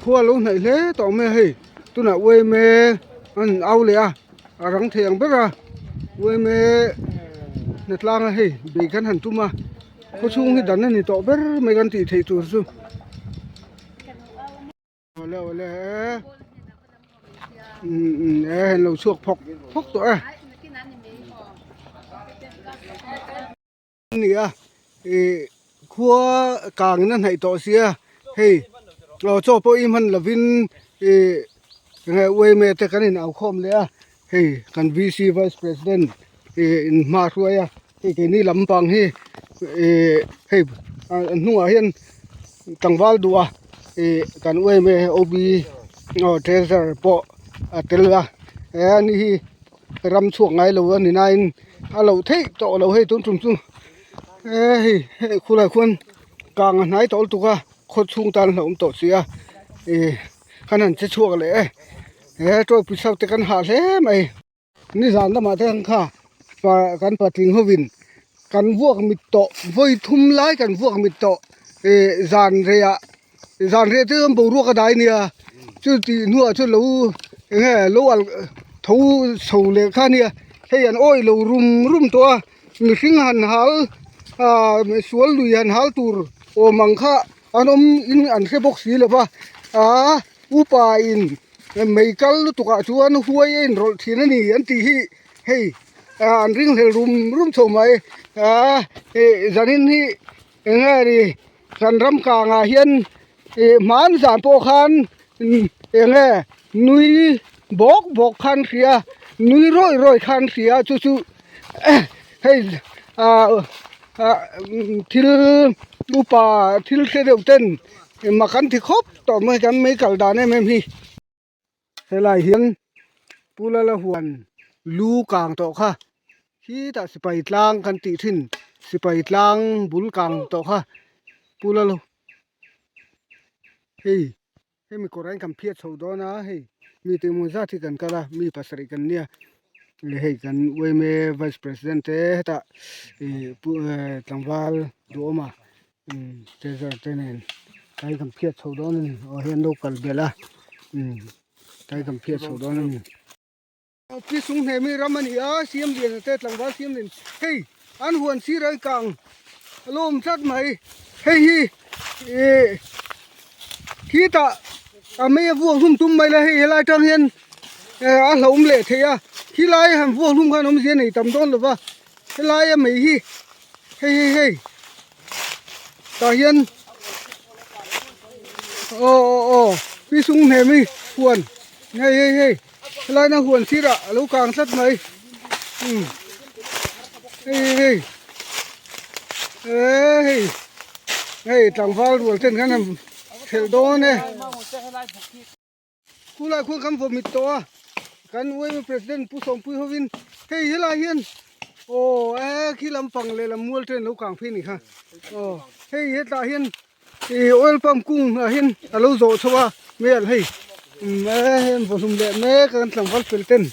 Khua lo hnaih hle tawh mai a hei tunah uaime an au leh a a rang thei ang ber a uaime hnatlang a hei bei kan han tum a khawchhung hi dan a ni tawh ber mai kan tih theih tur chu. Awle awle e umm e hei an lo chhuak phawk phawk tawh e. Ni a ih khua kang in a hnaih tawh sia hei aw chaw pawh i hman lovin ih enge uaime te kan in au khawm leh a hei kan VC vice president ih in hma hruai a hei keini lampang hi ih hei a hnungah hian tlangval duh a ih kan uaime OB aw treasurer pawh a tel a he ani hi. Ram chhuak ngai lo a ni nain a loh theih tawh lo hei tun tum chu e hei hei khulai khuan kang a hnai tawh lutuk a khaw chhung tan hlauhawm tawh si a ih kan han che chhuak leh e he tawlhpui chho te kan hah hle mai. Nizan lamah te ang kha pa kan patling hovin kan vuak mit tawh vawi thum lai kan vuak mit tawh ih zan reiah Zan reh te chuan boruak a dai nia chu tih hnuah chuan lo eng nge lo al tho chho leh kha ania hei an awih lo rum rum tawh a mihring han hal ah sual lui han hal tur awm ang kha an awm in an hre bawk si lo va ah upa in mei kal lutuk ah chuan huai a inrawlh thin a ni an tih hi hei ah an ringhlel rum rum chho mai ah ih zanin hi eng nge ni. Kan ram kangah hian ih hman zan pawh khan eng nge nui bawk bawk khan hria nui rawih rawih khan hria chu chu hei ah ah thil upa thil hre deuh ten mak an ti khawp tawh mai kan mei kal dan em em hi. Helai hian Pu Lala huan lu kang tawh kha khitah sipai tlang kan tih thin sipai tlang bul kang tawh kha Pu Lala hei hemi kawrah hian kan phiat chho dawn a hei mi te emaw zat hi kan kal a mi pasarih kan nia hei kan yma vice president te hetah ih pu tlangval duhawma. Umm treasure te nen tlai kan phiat chho dawn a ni aw hei an lo kal belh a umm tlai kan phiat chho dawn a ni. Pi sung hne mi ram a ni a siam lian te tlangval siam lian hei an huan sir a kang a lo awm tlat mai hei hi ih khitah a mei a vuak hlum tum mai la hei helai tang hian a hlauhawm leh thei a khilai han vuak hlum khan awmzia nei tam dawn lo va helai a mei hi hei hei hei. Tah hian aw aw aw pi sung hnem hi huan hei hei hei helai na huan sirah a lo kang tlat mai umm hei hei hei eee hei hei tlangval rual ten khan han thelh dawn e. Khulai khuan kan vawmit tawh a, kan UAE President Pu Sawmpui hovin hei helai hian aw e khi lampang leh lam mual train lo kang phei ni kha aw hei hetah hian ih oil pump kung ah hian a lo zawh chho a hmel hei umm e hei an vawhlum leh mek a kan tlangval fel ten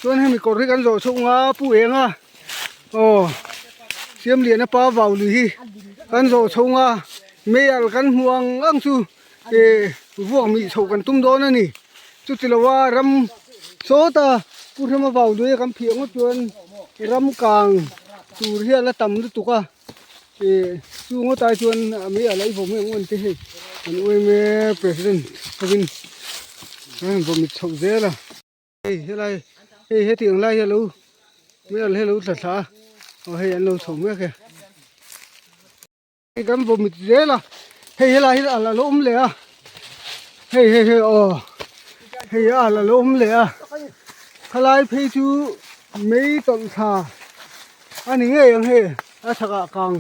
chuan hemi kawr hi kan zawh chho nga pu eng a aw Siamliana pa vau lui hi kan zawh chho nga meialh kan hmu ang ang chu. Ih vuak mih chhoh kan tum dawn a ni chuti lova ram sawta pu hrema vau lui a kan phiah ngawt chuan ram kang tur hi a la tam lutuk a ih chu ngawt ai chuan a mei a laih vawm em em te hei kan uaime president hovin an han vawm mit chhoh zel a. Hei helai hei hetiang lai hi alo mei a lo tla thla a aw hei an lo chho mek e. Kan vawmit zel a hei helai hi a la awm leh a hei hei hei aw hei a la awm leh a khalai phei chu mei tawlh thla a ni ngei ang hei a chhakah kang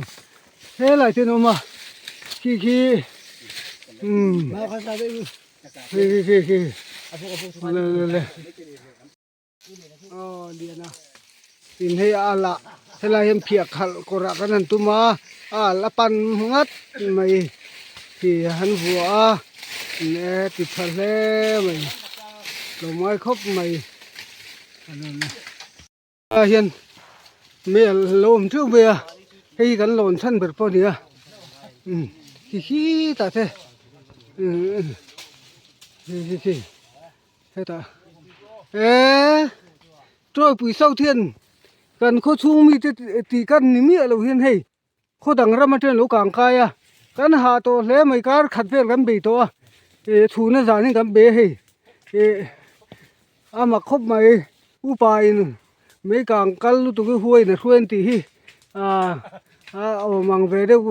helai te an awm a khi khi umm hei hei hei hei le le le. Aw lian a tin hei a lah helai hian phiah khalh kawrah kan han tum a a al a pan ngat mai khi han vuah a e ti tha hle mai tlawmngai khawp mai ah hian mei a lo awm teuh mai a hei hi kan lawn chhan ber pawh a ni a umm khi khitah te umm. Hi hi hetah eee tawipui sauh hian kan khaw chhung mite tih kan ni miah lo hian hei khaw dang ram atang lo kang kai a kan hah tawh hle mai kar khat vel kan bei tawh a ih chhuna zan in kan bei a hei ih a mak khawp mai upa in mai kang kal lutuk hi huain a hruai an tih hi ah a awm ang ve deuh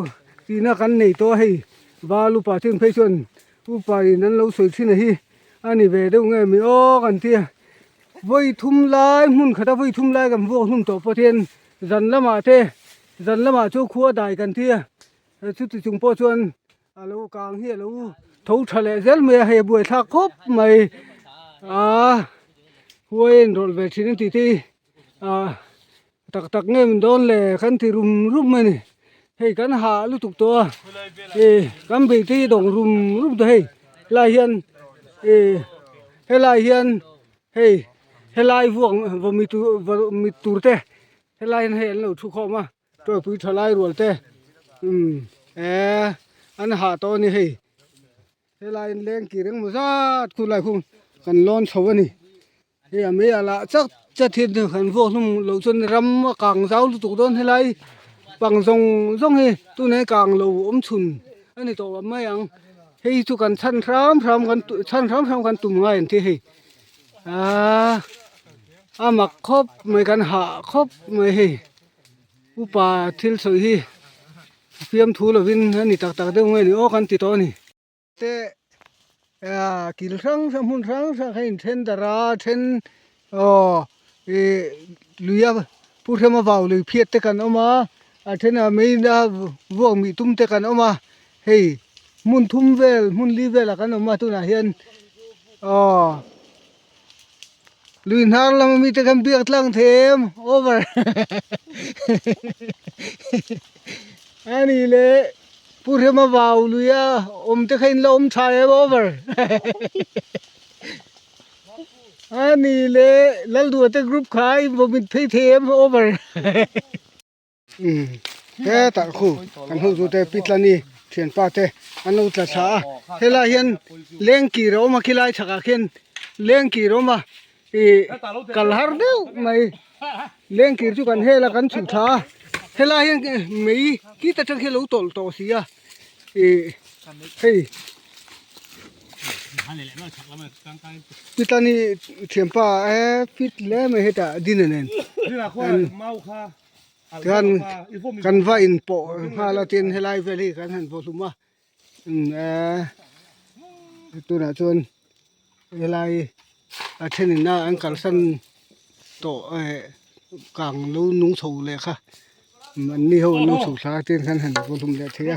tihna kan nei tawh a hei val upa chin phei chuan upa in an lo sawi thin a hi a ni ve deuh nge mi aw kan tia vawi thum lai hmun khata vawi thum lai kan vuak hlum tawh pawh hian zan lamah te zan lamah chu khua dai kan tia chuti chung pawh chuan a lo kang hi a lo tho tha leh zel mai a hei a buaithlak khawp mai ah huai a inrawlh ve thin a tih te hi ah tak tak nge min dawn le kan ti rum rum a ni hei kan hah lutuk tawh a ih kan bei te hi dawng rum rum tawh hei helai hian ih helai hian hei helai vuak vawmi tur vawmi tur te helai hian hei an lo thu khawm a tawipui tha lai rual te umm eh an hah tawh a ni hei. Helai in leng kir engemaw zat khu lai khu kan lawn chho a ni hei a mei a lah chak chat hi kan vuak hlum loh chuan ram a kang zau lutuk dawn helai pang zawng zawng hi tunah hian kang lo awm chhun a ni tawh mai ang hei chu kan chhan hram hram kan chhan hram hram kan tum ngai an ti hei aaa a mak khawp mai kan hah khawp mai hei upa thil sawi hi. Fiam thu lovin a ni tak tak deuh nge ni aw kan ti tawh a ni. Te ah kil hrang hrang hmun hrang hrang kha in then darh a then aw ih luia pu hrema vau lui phiat te kan awm a a thenah main a vuak mih tum te kan awm a hei hmun thum vel hmun li velah kan awm a tunah hian aw. Lui hnar lama mite khan biak tlang thei em over a ni le Pu Hrema vau lui a awm te kha in la awm tha em over a ni le Lalduha te group kha in vawmit phei thei em over. Hetah khu kan ho chu te Pitlani thianpa te an lo tla thla a helai hian lengkir a awm a khilai chhakah khian lengkir a awm a ih kal har deuh mai lengkir chu kan hel a kan chhuh thla a helai hian mei khit atang khian a lo tawlh tawh si a ih hei Pitlani thianpa fit hle mai hetah dinner nen. Tichuan kan va inpawh nghal a tin helai vel hi kan han vaw hlum a eee tunah chuan helai a thenin a an kalsan tawh eh kang lo nung chho leh kha an ni ho an lo chho thla a tin khan han vaw hlum leh thei a.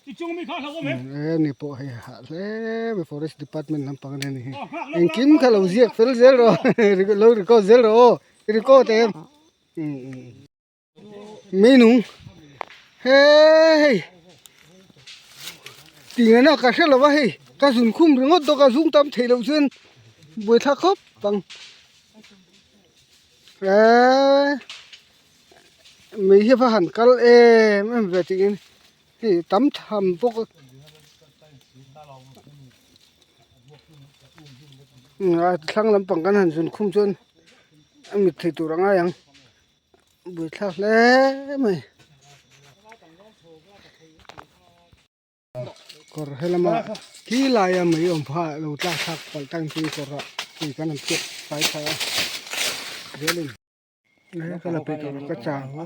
He ni pawh hei hah hle mai forest department lampang ania ni hi engkim kha lo ziak fel zel rawh lo record zel rawh aw record em meinung hei tingana ka hre lo va hei ka zun khum ringawt dawk a zung tam theih loh chuan buaithlak khawp ang eee. Mei hi va han kal em em ve tiin hei tam tham bawk a a thlang lampang kan han zun khum chuan a mit thei tur a ngai ang buaithlak hle mai. Kawr helama khi laia mei awm pha lo tlak thlak palh tan chu kawr ah hei kan han phiat fai tha a zelin. Ka la peih tawh ka chau a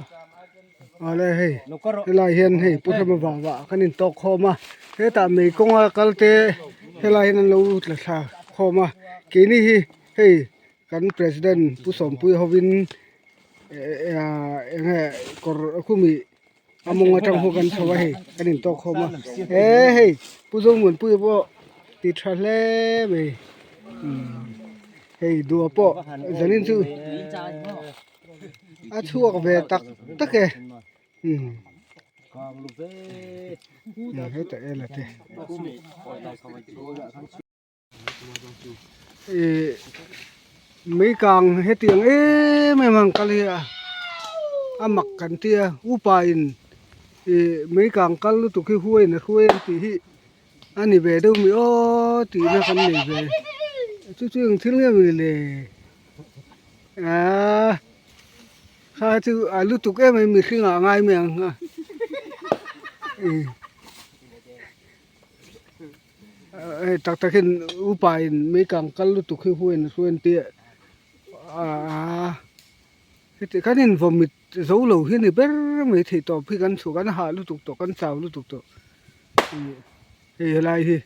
awle hei helai hian hei pu hrema vah vah kan in tawk khawm a hetah mei kawnga kal te helai hian an lo tla thla khawm a keini hi hei kan president pu sawmpuia hovin eng nge kawr khumi a mawng atang ho kan chho a hei kan in tawk khawm a he hei pu zomuanpuia pawh ti tha hle mai hei dua pawh zanin chu a chhuak ve tak tak e hetah ela te. Ih mei kang hetiang em em ang kal hi a a mak kan tia upa in. Ih mei kang kal lutuk hi huain a hruai ang tih hi a ni ve deuh mi aw tihna kan nei ve chu chu eng thil nge maw le aaa kha chu a lutuk em mai mihring ah a ngai mai ang a ih hei tak tak hian upa in mei kang kal lutuk hi huain a hruai ang tih aaa heti khan in vawmit Zo lo hi a ni ber mai thei tawp hi kan chhuk an hah lutuk tawh kan chau lutuk tawh ih hei helai hi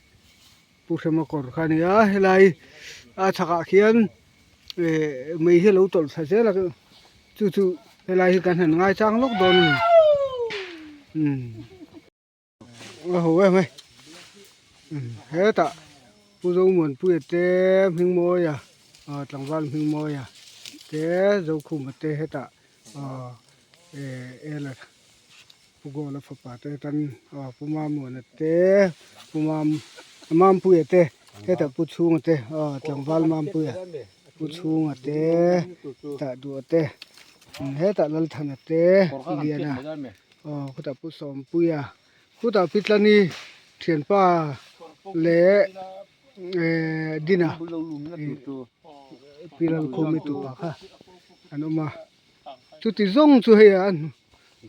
Pu Hrema kawr kha a ni a helai a chhakah khian eh mei hi a lo tawlh thla zel a chu chu helai hi kan han ngaichang lawk dawn a ni umm. A ho em hei hetah Pu Zomuanpuia te Hmingmawia aw tlangval Hmingmawia te Zokhuma te hetah aw eh ela Pu Gawla fapa te tan aw Pu Mamuana te Pu Mam Mampuia te hetah Pu Chhunga te aw tlangval Mampuia Pu Chhunga te tah duh te hetah Lalthana te Liana. Aw khutah pu Sawmpuia khutah Pitlani thianpa leh eh Dina ih Pilalkhumi tupa kha an awm a chuti zawng chu hei a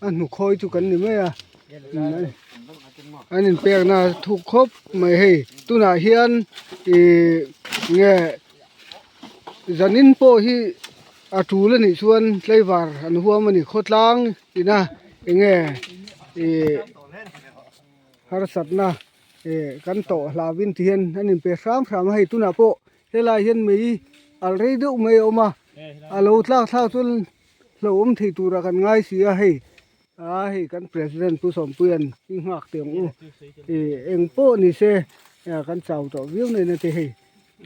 a hnukhawi chu kan ni mai a an inpekna thuk khawp mai hei tunah hian ih nge zanin pawh hi a tul a nih chuan tlaivar an huam a ni khawtlang. Ina enge ih harsatna eh kan tawh hlauhin ti hian an inpe hram hram a hei tunah pawh helai hian mei alh rei deuh mai a awm a a lo tlak thlak chuan hlauhawm thei turah kan ngai si a hei aa hei kan president pu Sawmpuia'n i nghak teh ang u ih eng pawh ni se kan chau tawh viau na in a ti hei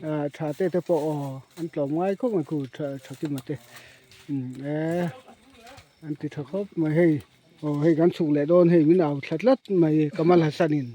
ah tha te te pawh aw an tlawm ngai khawp mai khu tha tha kima te umm eh. An ti tha khawp mai hei aw hei kan chhuk leh dawn hei min au thla tlat mai Kamal Hassan in.